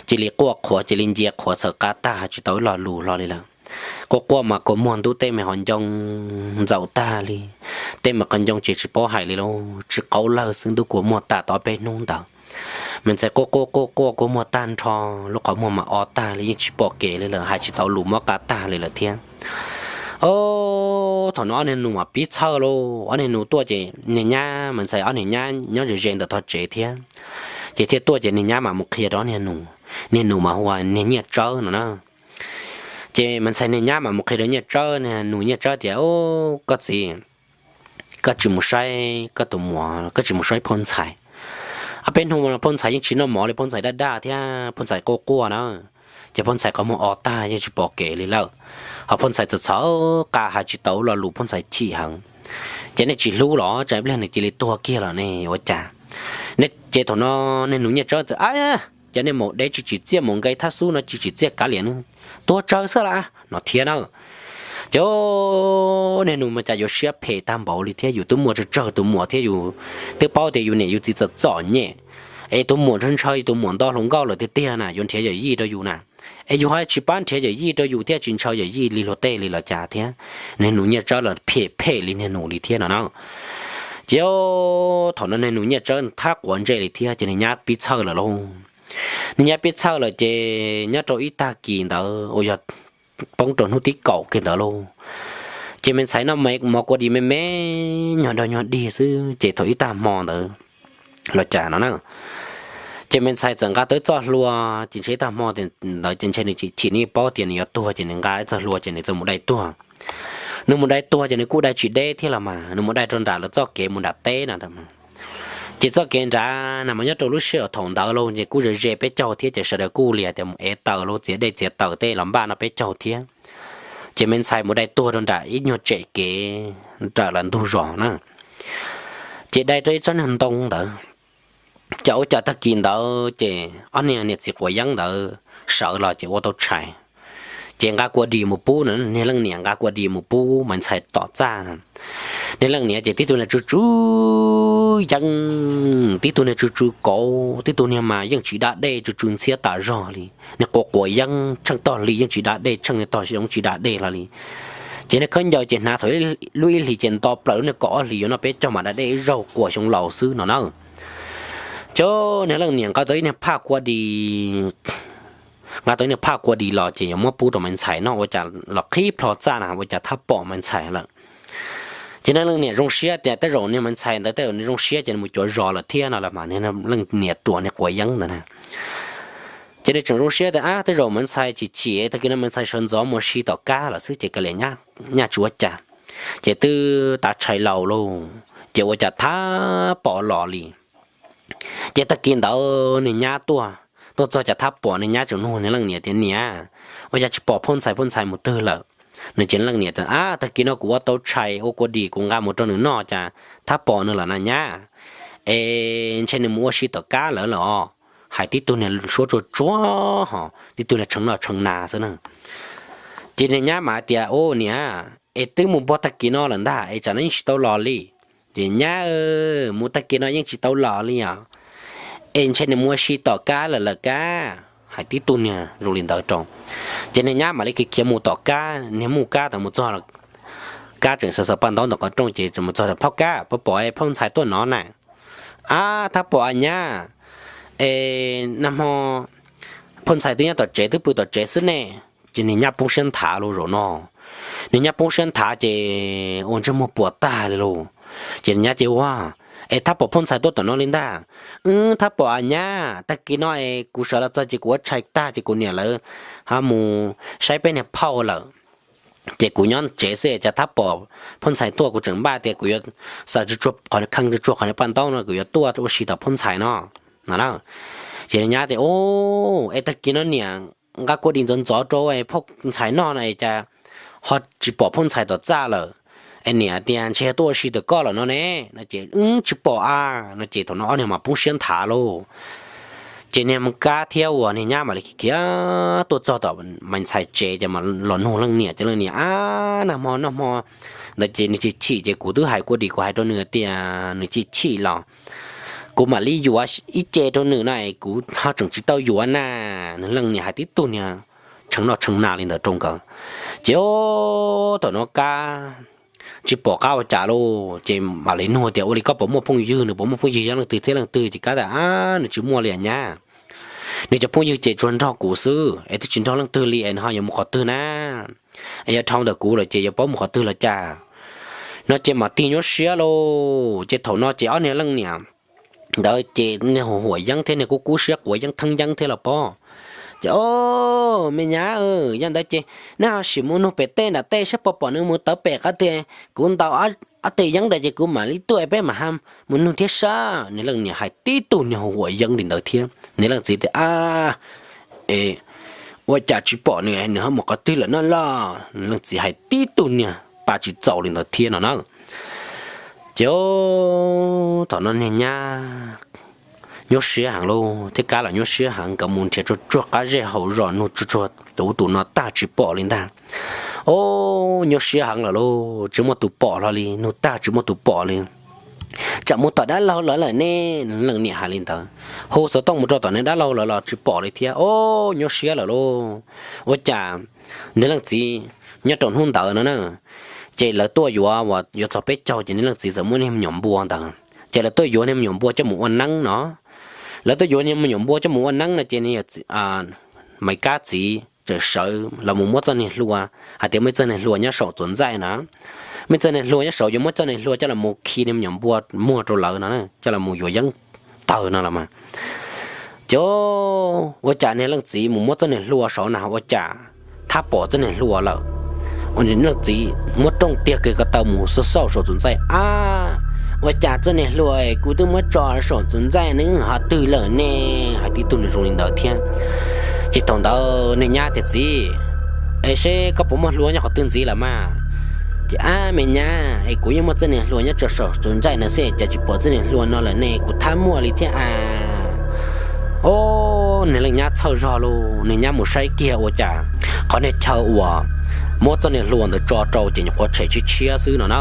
Cia li quaj qhuav, cia li ncia qhuav txhawm qab tag, tsis tau ib lo lus hlo li lawm. Quaj quaj mas kua muag ntub, tej me qhov ncoo ntxaum tag li, tej me qhov ncoo ces tsis paub hais li lauj, tsis qaub lawg xwb, ntub kua muag tag tau peb hnub ntawd. Me Ntxhais quaj quaj quaj quaj kua muag tag nrho, lub qhov muag mas o tag li yeej tsis pom kev li lawm, hais tsis tau lus, mob qab tag li lawm thiab. Os, thaum no ob niag nus mas pib txhawj lauj, ob niag nus tuaj ces niag nyab, Me Ntxhais ob niag nyab nyob ze ze ntawm tog tsev thiab, ces thiaj tuaj ces niag nyab mas mus qhia rau ob niag nus, niag nus mas hu ua niag Nyiaj Tsawb no na. Ces Me Ntxhais niag nyab mas mus qhia rau Nyiaj Tsawb, niag nus Nyiaj Tsawb tias, Koj txiv, koj tsis mus saib koj tus muam, koj tsis mus saib phauj Ntxhais. Ob peb hnub no phauj Ntxhais yeej tsis noj mov li, phauj Ntxhais daj daj thiab phauj Ntxhais quaj quaj na. Ces phauj Ntxhais qhov muag o tag yeej tsis pom kev li lawm. Ho phauj ntxhais txawm txhawv qa hais tsis tau lo lus, phauj ntxhais chim heev. Ces nej tsis hlub los tsam ib pliag nws cia li tuag kiag los ne ua cas? Ces thaum no niag nus Nyiaj Tsawb txawm, Ab, ces nej maum dev tsis tsim txiaj, maum nqe thab xub no tsis tsim txiaj kav liam ne, tuag tsawg xwb las no thiab na. Ces niag nus mas cas yuav siab phem tag npaum li thiab, yus twb muaj tsawg tsawg tus muam thiab, yus twb paub tias yus niam yus txiv txom txom nyem, es tus muam ntshaw ntshaw tus muam nto hluas nkauj lawm tiag tiag na, yuav nrhiav yawm yij rau yus na. Es yus ho tsis pab nrhiav yawm yij rau yus thiab tsis ntshaw yawm yij li luag tej li los cas thiab. Niag nus Nyiaj Tsawb los phem phem li niag nus li thiab no na. Ces thaum no niag nus Nyiaj Tsawb thab quav ntsej li thiab ces niag nyab pib txhawj lawm lauj. Niag nyab pib txhawj lawm ces nyob rau ib tag kis ntawd uas yog poob rau hnub tim kaum kiag ntawd lauj, ces me ntxhais noj mov kua dis me me, nyuag dog nyuag dig xwb ces thaum ib tag hmo ntawd los cas no na, ces me ntxhais txawm nqa tau ib txoj hlua, ces ntshe ib tag hmo ntawd ces ntshe nws chim chim nws paub tias nws yuav tuag ces nws nqa ib txoj hlua ces nws txawm mus dai tuag. Nws mus dai tuag ces nws kuj dai tsis deb thiab los mas, nws mus dai rau nram lawv txoj kev mus nram teb no. Ces txoj kev nrad na mas nyob rau lub sij hawm thaum ntawd lauj ces kuj ze ze peb caug thiab ces sawv daws kuj li tias mus ev taws lauj, txiav dej txiav taws tej los npaj noj peb caug thiab. Ces me ntxhais mus dai tuag rau nram ib nyuag tsem kev nram lawv ntug zos na. Ces dai rau ib tsob niag ntoo ntawd. Ces ua cas tag kis ntawd ces ob niag niam txiv quav yeeb ntawd sawv los ces ua tau tshais, ces nqa kua dis mus pub na, niag leej niam nqa kua dis mus pub me ntxhais tom txaj na. Niag leej niam ces tib tug niag tsw tsw yeeb, tib tug niag tsw tsw kauv, tib tug niag mas yeej tsis da dej, tsw tsw ntxhiab tas zog li. Niag quav quav yeeb tsheej tog hli yeej tsis da dej, tsheej niag tog xyoob tsis da dej hlo li. Ces niag khaub ncaws ces hnav thaum lub ib hlis ces nto plaws lub niag kaum ob hlis yuav noj peb caug mas da dej ib zaug quas xyoo laus xwb no na. Ces niag leej niam nqa tau ib niag phaj kua dis, nqa tau ib niag phaj kua dis los ces yuav muab pub rau me ntxhais noj ua cas los qhib plho txaj na ua cas thab pom me ntxhais lawm. Ces niag leej niam zoo siab tias tej zaum niag me ntxhais ntawd tej zaum nws zoo siab ces nws mus cuav zos lawm thiab no los mas niag leej niam ruam niag quav yeeb ntawd na. Ces nws tseem zoo siab tias ab tej zaum me ntxhais chim chim tag kis no me ntxhais sawv ntxov mus ua si tom kab lawm xwb ces kav liam, nyaj tsis ua cas. Ces twb tav tshais laus lauj, ces ua cas thab pom los li. Ces tag kis ntawd niag nyab tuaj, tuaj txog cas thab pom, niag nyab tseem nug niag leej niam tias niam, ua cas tsis pom phauj ntxhais, phauj ntxhais mus twg lawm? No ces leej niam tias ab tag kis no kuv ua tau tshais ua kua dis kuv nqa mus rau nws noj cas thab pom nws lawm na nyab. Es ntshe nws mus ua si tom kab lawm lawm os. Hais tib tug niag suab tsuag tsuag ho tib tug niag tshee noj tshee nas xwb na. Ces niag nyab mas hais tias u niam, es twb mus puag tag kis no lawm ntag es tsam no yeej tsis tau los li. Ces nyab, mus tag kis no yeej tsis tau los li os. Es ntshe nws mus ua si tom kab lawm lawm kab. Hais tib tug niag zoo li ntawd rau. Ces niag nyab mam li khiav khiav mus tom kab, niag muj kab tau mus txog, kab tseem xaws xaws paj ntaub ntawm qhov rooj ces tseem mus txog tias phauj kab, puas pom phauj ntxhais tuaj no na? Ab thab pom a nyab, es nag hmo phauj ntxhais twb nyob tom tsev twb pw tom tsev xwb ne. Ces niag nyab poob siab nthav lauj zaum no. Niag nyab poob siab nthav ces ua ntsej muag puas tag li lauj. Ces niag nyab ces ua, es thab pom phauj ntxhais tuaj tom no li ntag? Wb thab pom a nyab, tag kis no es kuv sawv los txog ces kuv ua tshais tag ces kuv niam lawv ho mus saib peb niag phauj lawm. Ces kuv nyob tsev xwb cas thab pom phauj ntxhais tuaj, kuv tseem npaj tias kuv yuav xaws tsuag tsuag qhov khee tsuag tsuag qhov niag paj ntaub no kuv yuav tuaj ua si tom phauj ntxhais no no na. Ces niag nyab tias u, es tag kis no niam nqa kua dis ntxov ntxov rau phauj ntxhais noj no es cas ho tsis pom phauj ntxhais tom txaj lawm? Es niam tias ntshe yog tuaj ua si tom koj lawm no ne. No ces wb tsis pom a. No ces thaum no ob niag mas poob siab nthav lauj. Ces niag kab thiab uas niag nyab mam li khiav tuaj txog tom me ntxhais tsev ces mam los nug leej niam ces leej niam ab nag hmo noj hmo ntawd ces nws chim chim ces kuv twb hais kua dis kuv hais rau nws tias nws chim chim los kuv mam li yuav ib ce rau nws na, kuv ho tseem tsis tau yuav na. Nws leej niam hais tib tug niag tshee noj tshee nas li ntawd rau nkawd. Ces thaum no kab tsis pom qab ua cas lauj ces mam li nug tias ua li koj puas muaj phooj ywg, nws puas muaj phooj ywg yog leej twg thiab leej twg ces kab tias ab nws tsis muaj li nyab. Nws cov phooj ywg ces tsuas nrog kuv xwb es twb tsis nrog leej twg li es nws ho yuav mus qhov twg na? Es yog dhau ntawm kuv lawm ces yuav paub mus qhov twg los cas? No ces mam tig nyuaj siab lauj. Ces thaum no ces ob niag leej niam ntawd ces niag hu huam yeeb thiab niag kub kub siab quav yeeb theeb yeeb thiab los pob. Ces o, me nyab, yog ntawd ces nej ho sim mus nug pem tej nram tej saib puas pom nws mus tawv pem qab tiag, kuv ntaus ob teg yeeb ntawd ces kuv mam li tuaj peb mam mus nug thiab sab. Nws leej niam hais tib tug niag hu huam yeeb li ntawd thiab nws leej txiv tias a, e, ua cas tsis pom nws, nws ho mus qhov twg lawm no los? Leej txiv hais tib tug niag pa tsis txaus li ntawd thiab no na. Ces thaum no niag nyab nyuaj siab heev lauj, thiab Kab los nyuaj siab heev, nkawd mus nrhiav tsuag tsuag qab zej hauv zos, nug tsuag tsuag tus ub tus no tag tsis pom li ntag. Ob, nyuaj siab heev lawm lauj, tsis muaj tus pom hlo li, nug tag tsis muaj tus pom li. Tsam mus tom dab laug lawv lawm ne, leej niam hais li ntawd. Hu xov tooj mus rau tom niag dab laug lawv los tsis pom li thiab. Ob, nyuaj siab lawm lauj. Ua cas niag leej txiv nyob rau hnub ntawd no na, ces lawv tuaj yuav uas yuav txog peb caug ces niag leej txiv txawm muab niag me nyuam npua ntawd, ces lawv tuaj yuav niag me nyuam npua coj mus ua neeb no. Lawv tuaj yuav niag me nyuam npua coj mus ua neeb no ces niag Maiv Kab txiv txawm sawv los mus muab txoj niag hlua, hais tias muaj ib txoj niag hlua nyob saum txuas ntxaij na, muaj ib txoj niag hlua nyob saud, yuav muab txoj niag hlua coj los mus khi niag me nyuam npua muag rau lawv no, coj los mus yuav yeeb tawg no los mas. Ces ua cas niag leej txiv mus muab txoj niag hlua saud na ua cas thab pom txoj niag hlua lawm. Ua niag leej txiv muab rooj tiag kiag ko taw mus xauj xauj saum txuas ntxaij, ab, ua cas txoj niag hlua kuv twb muab tso saum txuas ntxaij ne ho twg lawm ne? Hais tib tug nws zoo li ntawd thiab. Ces thaum ntawd niag nyab tias, txiv, es seb koj puas muaj hlua nyob qhov twg ntxiv lawm mas? Ces, ab, me nyab es kuv yeej muaj txoj niag hlua nyob tso saum txuas ntxaij no xwb cas tsis pom txoj niag hlua no lawm ne, kuv thab muaj li thiab a. Ob, niag leej nyab txhawj zog lauj, niag nyab mus saib kiag ua cas qhov niag chaw uas muab txoj niag hlua ntawd tso rau ces nyuam qhuav tshem tshiab tshiab xwb no na.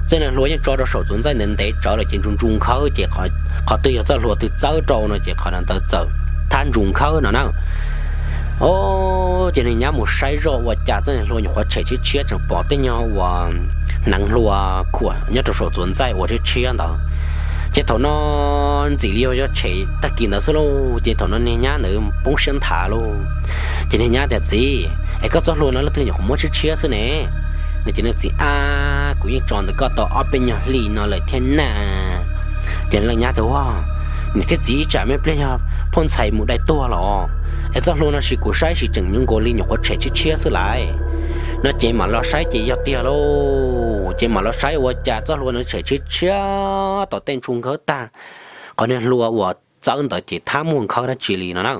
Txoj niag hlua yeej tso rau saum txuas ntxaij ntev ntev tsawv lawm ces ntsu ntsu nkhawb ces qhov twg yog txoj hlua twg txawb rau no ces qhov ntawd txawm thab ntsu nkhawb no na. Ob, ces niag nyab mus saib zoj ua cas txoj niag hlua nyuam qhuav tshem tshiab tshiab tseem pom tej nyuag uas hneev hlua khuam nyob rau saum txuas ntxaij uas tshiab tshiab ntawd. Ces thaum no ntxim li yog tshem tag kis ntawd xwb lauj, ces thaum no niag nyab ntawd poob siab nthav lauj. Ces niag nyab tias, txiv, es koj txoj hlua no leej twg nyuam qhuav muab tshiab tshiab xwb ne? Ces nws txiv, ab, kuv yeej tso ntawm koj tau ob peb nyuag hli no lawm thiab na. Ces leej nyab tias, ua, niam thiab txiv ib tsam me pliag yog poj ntxhais mus dai tuag los es txoj hlua no sis kuv saib sis tseem nyuaj nkaus li nyuam qhuav tshem tshiab tshiab xwb lawm. No ces mam los saib ces yog tiag lauj, ces mam los saib ua cas txoj hlua no tshem tshiab tshiab tau tej ntsu nkhawb tag, qhov niag hlua uas txawb ntawd ces thab muaj nkhawb dab tsi li no na.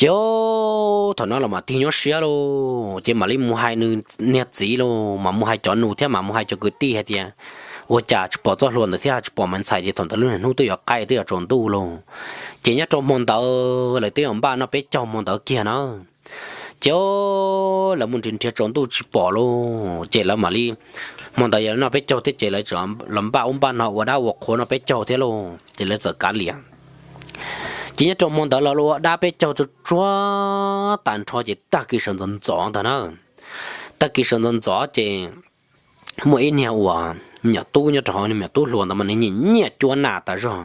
Ces thaum no los mam tig nyuaj siab lauj, ces mam li mus hais nws niag txiv lauj, mam mus hais cov nus thiab mam mus hais cov kwv tij hais tias, ua cas tsis pom txoj hlua ntawd thiab tsis pom Maiv Ntxhais, ces thaum ntawd lub niag hnub twb yuav qaij twb yuav tsaus ntuj lauj. Ces nyob rau hmo ntawd lawv twb yuav npaj noj peb caug hmo ntawd kiag na. Ces lawv mus nrhiav nrhiav tsaus ntuj tsis pom lauj, ces lawv mam li, hmo ntawd yog noj peb caug thiab ces lawv los npaj ub npaj no ua dab ua qhua noj peb caug thiab lauj, ces lawv txawm kav liam. Ces nyob rau hmo ntawd los ua dab peb caug tsuag tsuag tas nrho ces tag kis sawv ntxov ntxov ntag na. Tag kis sawv ntxov ntxov ces muaj ib niag uas me nyuam tub nyob rau hauv, niag me nyuam tub hluas ntawd mas nws nyiam nyiam cuab nas tas zog.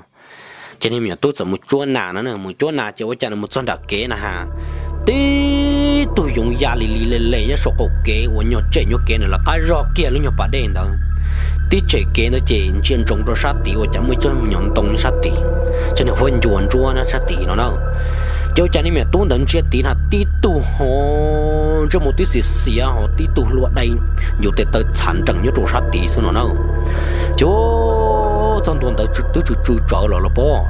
Ces niag me nyuam tub txawm mus cuab nas no, mus cuab nas ces ua cas nws mus txog nram kev na has, tib tug yoov ya li li le le nyob saum qaum kev uas nyuag tsem nyuag kev nws lawv qab zog kiag lub nyuag pas dej ntawd. Tib tsem kev ntawd ces ntsia ntsoov rau sab tid ua cas muaj ib tsob me nyuam ntoo nyob sab tid, tsob niag huab ncua ntsuab nyob sab tid no na. Ces ua cas niag me nyuam tub ntawd ntsia tid na tib tug ho ntsej muag tib xiav xiav ho tib tug hlua dai, yus tes taw txhav nrees nyob rau sab tid xwb no na. Ces txog ntua ntawd twb tsw tsw tsawv lawm los pob,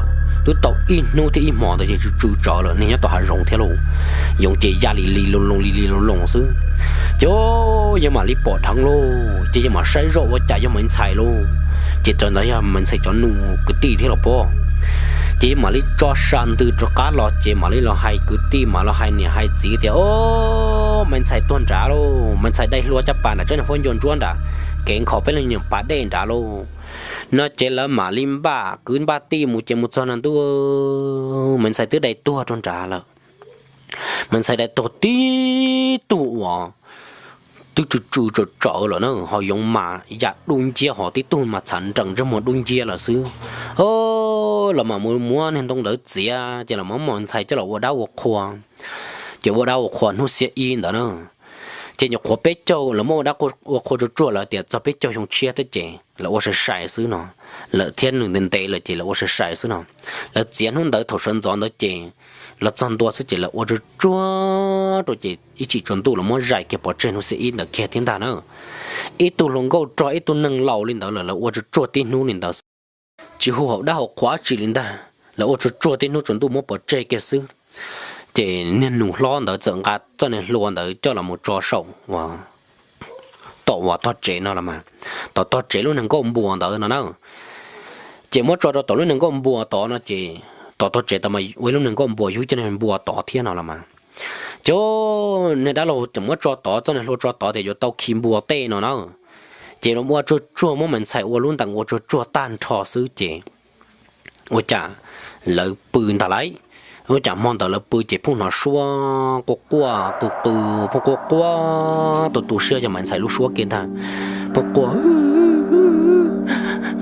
twb tau ib hnub thiab ib hmo ntawd ces tsw tsw tsawv lawm, niag nyob tom hav zoov thiab lauj. Yoov ces ya li li loo loo li li loo loo xwb. Ces yawg mam li pom dheev lauj, ces yawg mam saib zoj ua cas yog Maiv Ntxhais lauj. Ces thaum ntawd yog Maiv Ntxhais cov nus kwv tij thiab los pob. Ces yawg mam li tso sa ntws rov qab los ces mam li los hais kwv tij, mam los hais niam hais txiv tias, o, Maiv Ntxhais tuag nrad lauj, Maiv Ntxhais dai hlua caj pas nram tsob niag huab ncua ntsuab nrad, kev nkhaus peb leeg nyuam pas dej nrad lauj. No ces lawv mam li npaj kwv npaj tij mus ces mus txog no ntuj, Maiv Ntxhais twb dai tuag rau nrad lawm. Maiv Ntxhais dai tuag tib tug uas twb tsw tsw tsawv tsawv lawm na, ho yoov mas ya dub nciab ho tib tug mas txhav nrees ntsej muag dub nciab lawm xwb. Los mam mus muab niag ntoo ntawd txiav ces los muab Maiv Ntxhais coj los ua dab ua qhua. Ces ua dab ua qhua hnub xiab ib ntawd na, ces nyuam qhuav peb caug, lawv muab ua dab ua qhua tsuag tsuag lawm tias txog peb caug xyoo tshiab thiab ces lawv ua sai sai xwb no, lawv thiab nws ntev ntev lawm ces lawv ua sai sai xwb no. Lawv txiav hnub ntawd thaum sawv ntxov ntawd ces los txog ntua xwb ces lawv ua tsuag tsuag rau ces ib chim tsaus ntuj los muab zais kiag pov tseg hnub xiab ib ntawd kiag thiab ntag na. Ib tug hluas nkauj rog ib tug neeg laus li ntawd lawm lawv ua tsuag tsuag tib hnub li ntawd xwb, tsis hu hauv dab hauv qhua dab tsi li ntag, lawv ua tsuag tsuag tib hnub tsaus ntuj muab pov tseg kiag xwb. Ces niag nus hlob ntawd txawm nqa txoj niag hlua ntawd coj los mus tso saum tom uas tog tsev no los mas, tom tog tsev lub niag nkauj npua ntawd no na. Ces muab tso rau tom lub niag nkauj npua tod no ces tom tog tsev tod mas ua ib lub niag nkauj npua yug cov niag npua tod thiab no los mas. Ces niag dab laug tseem muab tso tod, txoj niag hlua tso tod tias yuav tau khi npua tej no na. Ces los ua tsuag tsuag muab Maiv Ntxhais ua lub ntees ua tsuag tsuag tag nrho xwb ces ua cas lawv pw ntag lauj. Ua cas hmo ntawd lawv pw ces pheej hnov suab quaj quaj qw qw, pheej quaj quaj tu tu siab yog Maiv Ntxhais lub suab kiag ntag. Pheej quaj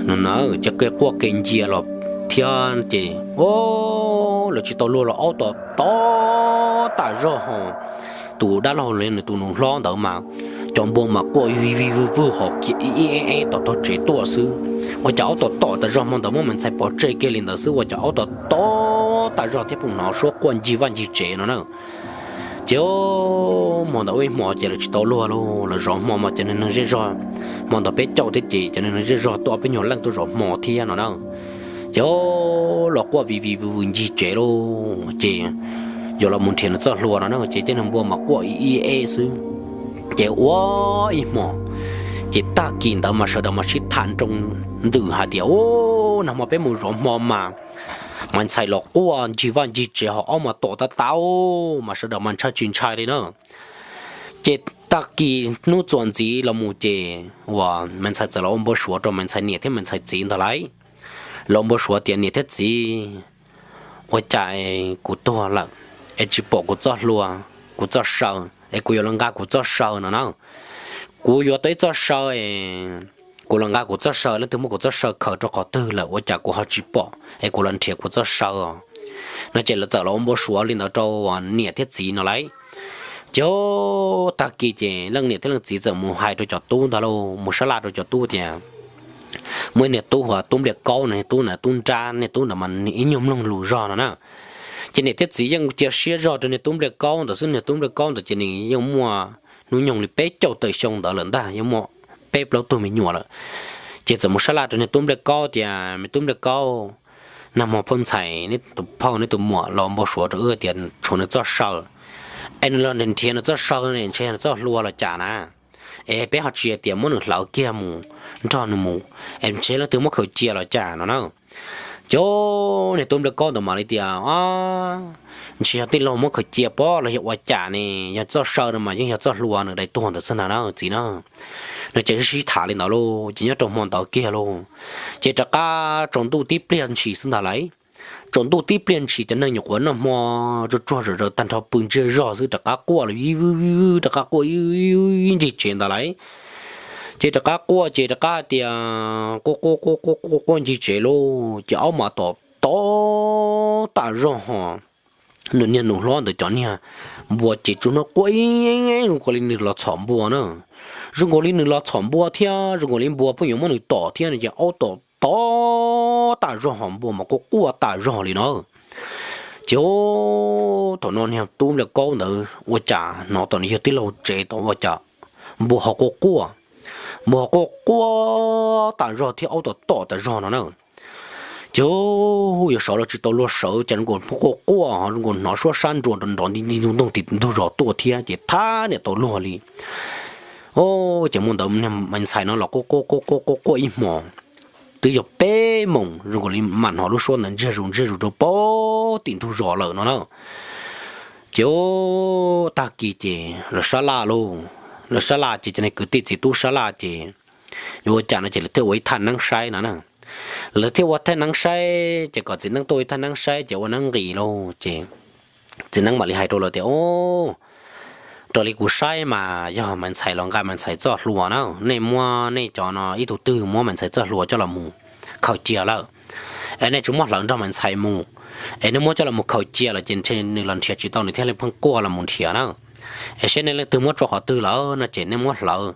no na, ces qe quaj qe ncia los thiab ces, o, lawv tsis tau luag los aub tom tom tas zog ho. Tus dab laug nws tus nus hlob ntawd mas cov npua mas quaj vij vij vwj vwj ho kiag ib ib eb eb tom tog tsev tuaj xwb. Ua cas aub tom tom tas zog, hmo ntawd muab Maiv Ntxhais pov tseg kiag li ntawd xwb ua cas aub tom tom tas zog thiab pheej hnov suab quaj ncig vaj ncig tsev no na. Ces hmo ntawd ua ib hmo ces lawv tsis tau luag lauj, lawv zov hmo mas cov neeg zej zog, hmo ntawd peb caug thiab ces cov neeg zej zog tuaj ob peb nyuag leej tuaj zov hmo thiab no na. Ces los quaj vij vij vwj vwj ncig tsev lauj, ces yuav los mus nrhiav nws txoj hlua no na, ces tej neeg npua mas quaj ib ib eb xwb. Ces ua ib hmo, ces tag kis ntawd mas sawv daws mas sib tham nroo ntws hais tias, u, nag hmo peb mus zov hmo mas Maiv Ntxhais los quaj ncig vaj ncig tsev ho aub mas tom tas tas mas sawv daws mas ntshai tsis ntshai li na. Ces tag kis hnub txuas ntxiv los mus ces uas Maiv Ntxhais txawm los ua npau suav rau Maiv Ntxhais niam thiab Maiv Ntxhais txiv ntag lauj. Los ua npau suav tias niam thiab txiv, ua cas kuv tuag lawm es tsis pom kuv txoj hlua, kuv txoj saw, es kuv yuav los nqa kuv txoj saw no na. Kuv yuav tau ib txoj saw, kuv los nqa kuv txoj saw, leej twg muab kuv txoj saw khaws rau qhov twg lawm ua cas kuv ho tsis pom es kuv los nrhiav kuv txoj saw os. No ces lawv txawm los ua npau suav li ntawd rau niam thiab txiv no lauj. Ces tag kis ces leej niam thiab leej txiv txawm mus hais rau cov tub ntag lauj, mus sab laj rau cov tub tias, muaj ib niag tub hu ua Tub Npliaj Kaub no, niag tub ntawd tub nrab, niag tub ntawd mas ib nyuag mloog lus zog no na. Ces niam thiab txiv yeej cia siab zog rau niag Tub Npliaj Kaub ntawd xwb, niag Tub Npliaj Kaub ntawd ces nws yeej muaj hnub nyoog li peb caug tawm xyoo ntawd lawm ntag, yeej muaj peb plaub tug me nyuam lawm. Ces txawm mus sab laj rau niag Tub Npliaj Kaub tias, me Tub Npliaj Kaub, nag hmo phauj ntxhais neb tus phauj neb tus muam los npau suav rau wb tias tshuav nws txoj saw, es nws los nrhiav nws txoj saw ne ntshe nws txoj hlua los cas na, es peb ho tsis tias muab nws hlawv kiag mus nrog nws mus, es ntshe leej twg muab khaws cia los cas no na. Ces niag Tub Npliaj Kaub ntawd mam li tias, ntshe yog tij laug muab khaws cia pob los yog ua cas ne, yog txoj saw no mas yeej yog txoj hlua nws dai tuag ntawd xwb ntag na txiv na. No ces sib sib tham li ntawd lauj, ces nyob rau hmo ntawd kiag lauj, ces rov qab tsaus ntuj tib pliag ntshis xwb ntag lauj. Tsaus ntuj tib pliag ntshis cov neeg nyuam qhuav noj hmo tsuag tsuag zom zaws tag nrho pw ntsiag zog xwb rov qab quaj los ib vwj vwj vwj rov qab quaj ib ncig tsev ntawd lauj. Ces rov qab quaj ces rov qab tias quaj quaj quaj quaj quaj ncig tsev lauj, ces aub mas tom tom tas zog ho. Nws niag nus hlob ntawd cov niag npua ces tsuas hnov quaj ib zoo nkaus li nws los txhom npua na. Zoo nkaus li nws los txhom npua thiab zoo nkaus li npua pheej yuav muab nws tom thiab no ces aub tom tom tas zog ho npua mas quaj quaj tas zog li no. Ces thaum no niag Tub Npliaj Kaub ntawd ua cas hnov tom nws yawg tij laug tsev tod ua cas npua ho quaj quaj, npua ho quaj quaj tas zog thiab aub tom tom tas zog no na. Ces yuav sawv los tsis tau luag sawv, cas zoo nkaus quaj quaj ho zoo nkaus hnov suab sab nrua nrov nrov nti nti ntug ntug tim ntug zos tuaj thiab ces thab niam tau luag li. Ces hmo ntawd niag Maiv Ntxhais no los quaj quaj quaj quaj quaj quaj ib hmos, twb yog peb moos zoo nkaus li mam hnov lub suab ntawd ntsiag zus ntsiag zus rau pem tim ntug zos lawm no na. Ces tag kis ces lawv sab laj lauj, lawv sab laj ces cov niag kwv tij txiv tub sab laj ces yuav ua cas no ces lawv thiaj ua ib thaj neeb saib no na. Lawv thiaj ua thaj neeb saib ces kom txiv neeb tuaj ua ib thaj neeb saib ces ua neeb nqis lauj ces txiv neeb mam li hais rau lawv tias, o, raws li kuv saib mas yog Maiv Ntxhais los nqa Maiv Ntxhais txoj hlua na, nej muab nej cov no ib tug twg muab Maiv Ntxhais txoj hlua coj los mus khaws cia lawm, es nej tsis muab hlawv nrog Maiv Ntxhais mus, es nej muab coj los mus khaws cia lawm ces ntshe nws los nrhiav tsis tau nws thiaj li pheej quaj los mus nrhiav na. Es seb nej leej twg muab tso qhov twg lawm no ces nej muab hlawv,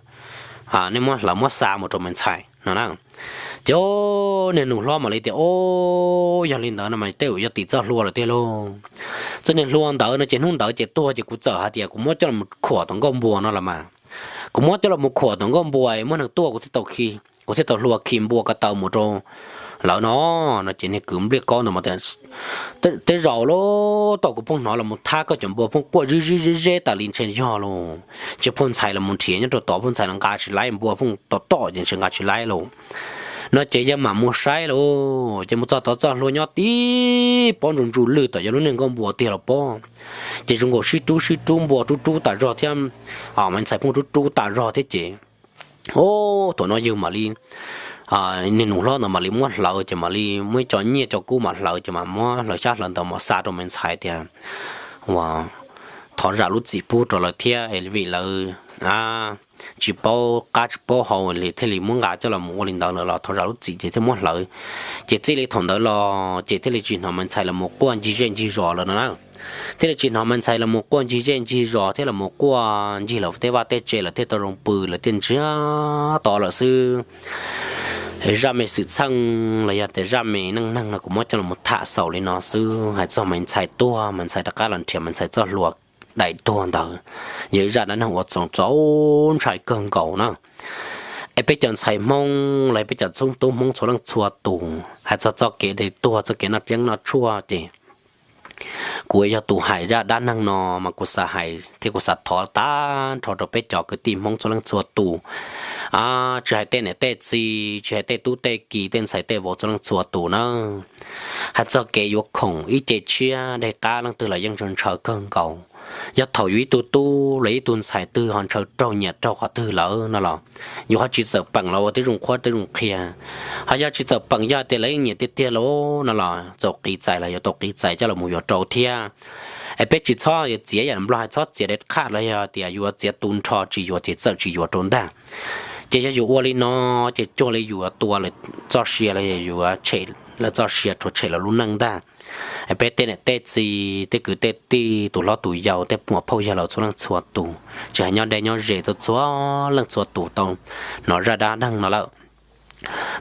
nej muab hlawv muab xa mus rau Maiv Ntxhais no na. Ces niag nus hlob mam li tias, o, yog li ntawd no mas tej zaum yog tim txoj hlua lawm tiag lauj. Txoj niag hlua ntawd no ces hnub ntawd ces tuag ces kuv txawm hais tias kuv muab coj los khuam tom nkauj npua no los mas, kuv muab coj los khuam tom nkauj npua muaj neeg tuaj kuv thiaj tau khi, kuv thiaj tau hlua khi npua ko taw mus rau lawv no. No ces niag kwv Npliaj Kaub ntawd mas tias, Tej zaum lub tom kuv pheej hnov los mus thab koj cov npua pheej quaj zib zib zeb zeb tas li ntshe yog los. Ces pheej ntxhais los mus nrhiav nyob rau tod pheej ntxhais los nqa tsis laib, npua pheej tom tom ces ntshe nqa tsis laib los. No ces yawg mam mus saib los, ces mus txog tod txoj hlua nyob tib pob ntsuj ntsuj lwj tom yog lub niag nkuaj npua tiag los pob. Ces zoo nkaus sib rub sib rub npua rub rub tas zog thiab, Maiv Ntxhais pheej rub rub tas zog thiab ces, o, thaum no yawg mam li, niag nus hlob ntawd mam li muab hlawv ces mam li muab ib co nyiaj co kub mam hlawv ces mam muab hlawv xyab hlawv ntawv mam xa rau Maiv Ntxhais tias, ua, thov zam lub txim pub rau lawv thiab es vim lawv tsis paub qab tsis paub hau li thiaj li muab nqa coj los ua li ntawd lawm los thov zam lub txim ces thiaj muab hlawv. Ces txij li thaum ntawd los ces thiaj li tsis hnov Maiv Ntxhais los mus quaj ncig zej ncig zos lawm no na. Thiaj li tsis hnov Maiv Ntxhais los mus quaj ncig zej ncig zos thiab los mus quaj ncig lawm tej vaj tej tse lawm thiaj tau zoo pw lawm thiaj ntsiag to lawm xwb. Zaj me xwm txheej los yog tias zaj me neej neeg no kuv muab coj los tham xaus li no xwb. Hais txog Maiv Ntxhais tuag, Maiv Ntxhais rov qab los nrhiav Maiv Ntxhais txoj hlua daim tuag ntawd, yog ib zaj dab neeg uas txaus txaus ntshai kawg nkaus na. Es peb cov ntxhais Hmoob los peb cov txhua tub Hmoob txhua leej txhua tus, hais txog txoj kev tuag txoj kev noj yeeb noj tshuaj ces kuv yog tus hais zaj dab neeg no mas kuv xav hais thiab kuv xav thov tag nrho rau peb cov kwv tij Hmoob txhua leej txhua tus, tsis hais tej niam tej txiv, tsis hais tej tub tej ki, tej ntxhais tej vauv txhua leej txhua tus na. Hais txog kev yuav khoom ib ce tshiab dej qab leej twg los yeej ntshaw ntshaw kawg nkaus. Yog thaum yus ib tug tub los ib tug ntxhais twg ho ntshaw raug nyiam raug qhov twg lawm no los yus ho tsis txawm peem los ua tib zoo qhuab tib zoo qhia. Ho yog tsis txawm peem yog tias lawv yeej nyiam tiag tiag lawm no los txaus qiv txais los yuav tau qiv txais coj los yuav rau thiab. Es peb tsis txhob yuav txiav yam Nplog hais txhob txiav daim qhaj los yog tias yuav txiav tu nrho tsis yuav ces txawm tsis yuav rau ntag. Ces yog yus ua li no ces cuag li yus yuav tua lawv txoj sia los yog yuav tshem lawv txoj sia rhuav tshem lawv lub neej ntag. Peb tej niam tej txiv tej kwv tej tij tus hlob tus yau tej muam phauj yawg laus txhua leej txhua tus tsis hais nyob deb nyob ze txhua txhua leej txhua tus tau hnov zaj dab neeg no lawm.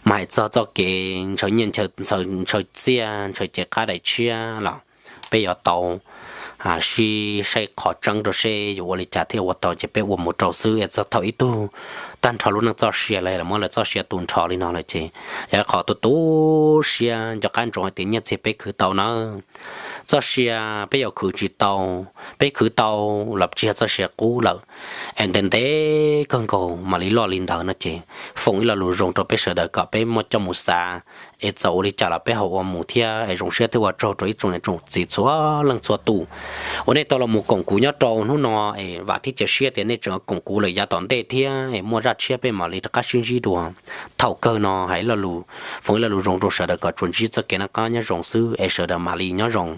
Mas hais txog txoj kev ntshaw nyiaj ntshaw txiaj ntshaw cev qab daim tshiab los peb yuav tau sib saib qhov tseeb rau seb yuav ua li cas thiaj ua tau ces peb ua mus rau xwb es txog thaum ib tug tag nrho lub neej txoj sia los muab lawv txoj sia tu nrho li no lawm ces yog qhov tu tu siab nco qab ntsoov hais tias nyiaj txiag peb khwv tau nawb. Txoj sia peb yuav khwv tsis tau, peb khwv tau los tsis yog txoj sia qub lawm. Es ntev ntev kawg nkaus mam li loj li ntawd no ces foom ib lo lus zoo rau peb sawv daws kom peb muaj coj mus xav es txaus ua li cas los peb ho ua mus thiab es zoo siab thiab ua tsaug rau ib tsoom niam tsoom txiv txhua leej txhua tus uas nej tau los mus koom kuv nyob rau hnub no es vam thiab cia siab tias nej tseem koom kuv lawm yav tom ntej thiab es muaj zaj tshiab peb mam li rov qab sib ntsib dua. Thaum kawg no hais foom ib lo lus zoo rau sawv daws kom tsuas ntsib txoj kev noj qab nyob zoo xwb es sawv daws mam li nyob zoo.